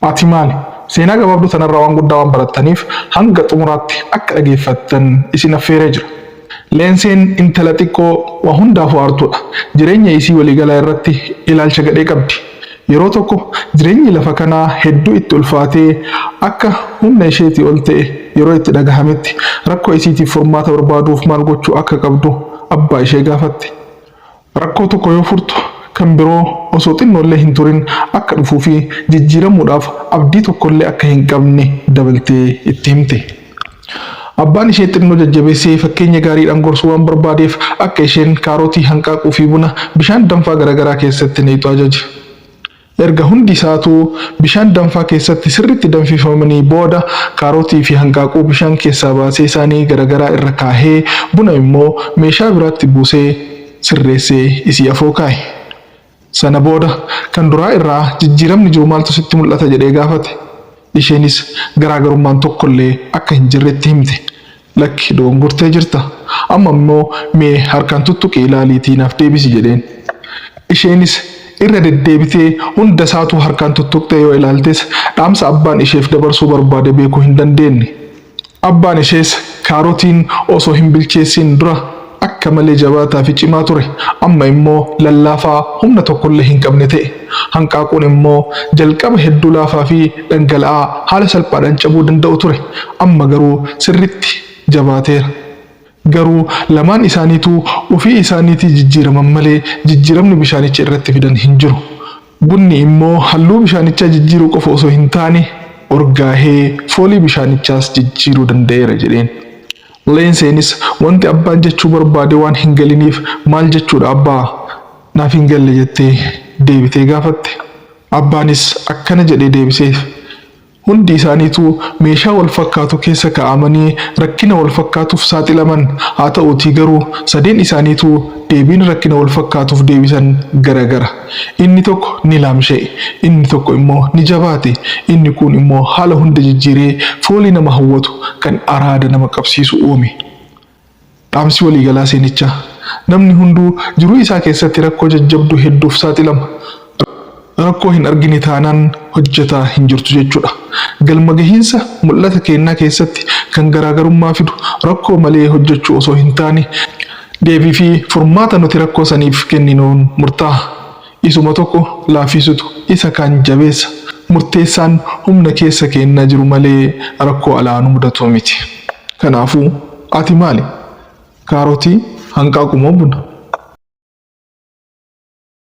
Ati maali? Seenaa gabaabduu tanarraa waan guddaa waan barattaniif hanga xumuraatti akka dhageeffattan isin affeeree jira. Leenseen intala xiqqoo waa hundaafuu aartuudha. Jireenya isii waliigalaa irratti ilaalcha gadhee qabdi. Yeroo tokko jireenyi lafa kanaa hedduu itti ulfaatee akka humna isheetii ol ta'e yeroo itti dhagahametti rakkoo isiitiif furmaata barbaaduuf maal gochuu akka qabdu abbaa ishee gaafatte. Rakkoo tokko yoo furtu kan biroo osoo xinnoollee hin turin akka dhufuu fi jijjiiramuudhaaf abdii tokkollee akka hin qabne dabaltee itti himte. Abbaan ishee xinnoo jajjabeessee fakkeenya gaariidhaan gorsuu waan barbaadeef akka isheen kaarotii, hanqaaquu fi buna bishaan danfaa garagaraa keessatti naqxu ajaje. Erga hundi isaatuu bishaan danfaa keessatti sirriitti danfifamanii booda kaarotii fi hanqaaquu bishaan keessaa baasee saanii garagaraa irra kaahee buna immoo meeshaa biraatti buusee sirreessee isii afoo kaahe. Sana booda kan duraa irraa jijjiiramni jiru maaltu sitti mul'ata jedhee gaafate. Isheenis garaagarummaan tokkollee akka hin jirre itti himte. Lakki dogongortee jirta. Amma immoo mee harkaan tuttuqii ilaaliitii naaf deebisi jedheen. Isheenis irra deddeebitee hunda isaatuu harkaan tuttuqxee yoo ilaaltes dhaamsa abbaan isheef dabarsuu barbaade beekuu hin dandeenne. Abbaan ishees kaarotiin osoo hin bilcheessiin dura akka malee jabaataa fi cimaa ture, amma immoo lallaafaa humna tokkollee hin qabne ta'e. Hanqaaquun immoo jalqaba hedduu laafaa fi dhangala'aa haala salphaadhaan cabuu danda'u ture, amma garuu sirriitti jabaateera. Garuu lamaan isaaniituu ofii isaaniitii jijjiiraman malee jijjiiramni bishaanicha irratti fidan hin jiru. Bunni immoo halluu bishaanichaa jijjiiruu qofa osoo hin taane urgaahee foolii bishaanichaas jijjiiruu danda'eera jedheen. Leenseenis wanti abbaan jechuu barbaade waan hin galiniif maal jechuudha abbaa? Naaf hin galle jettee deebitee gaafatte. Abbaanis akkana jedhee deebiseef. Hundi isaaniituu meeshaa wal fakkaatu keessa kaa'amanii rakkina wal fakkaatuuf saaxilaman. Haa ta'uutii garuu sadeen isaaniituu deebiin rakkina wal fakkaatuuf deebisan gara gara. Inni tokko ni laamsha'e, inni tokko immoo ni jabaate, inni kuun immoo haala hunda jijjiiree foolii nama hawwatu kan araada nama qabsiisu uume. Dhaamsi waliigalaa seenichaa, namni hunduu jiruu isaa keessatti rakkoo jajjabduu hedduuf saaxilama. Rakkoo hin argine taanaan hojjetaa hin jirtu jechuudha. Galma gahiinsa mul'ata keennaa keessatti kan garaagarummaa fidu rakkoo malee hojjechuu osoo hin taane, deebii fi furmaata nuti rakkoo saniif kenninuun murtaaha. Isuma tokko laaffisutu isa kaan jabeessa. Murteessaan humna keessa keennaa jiru malee rakkoo alaa nu mudatu miti. Kanaafuu, ati maali? Kaarotii, hanqaaquu moo buna?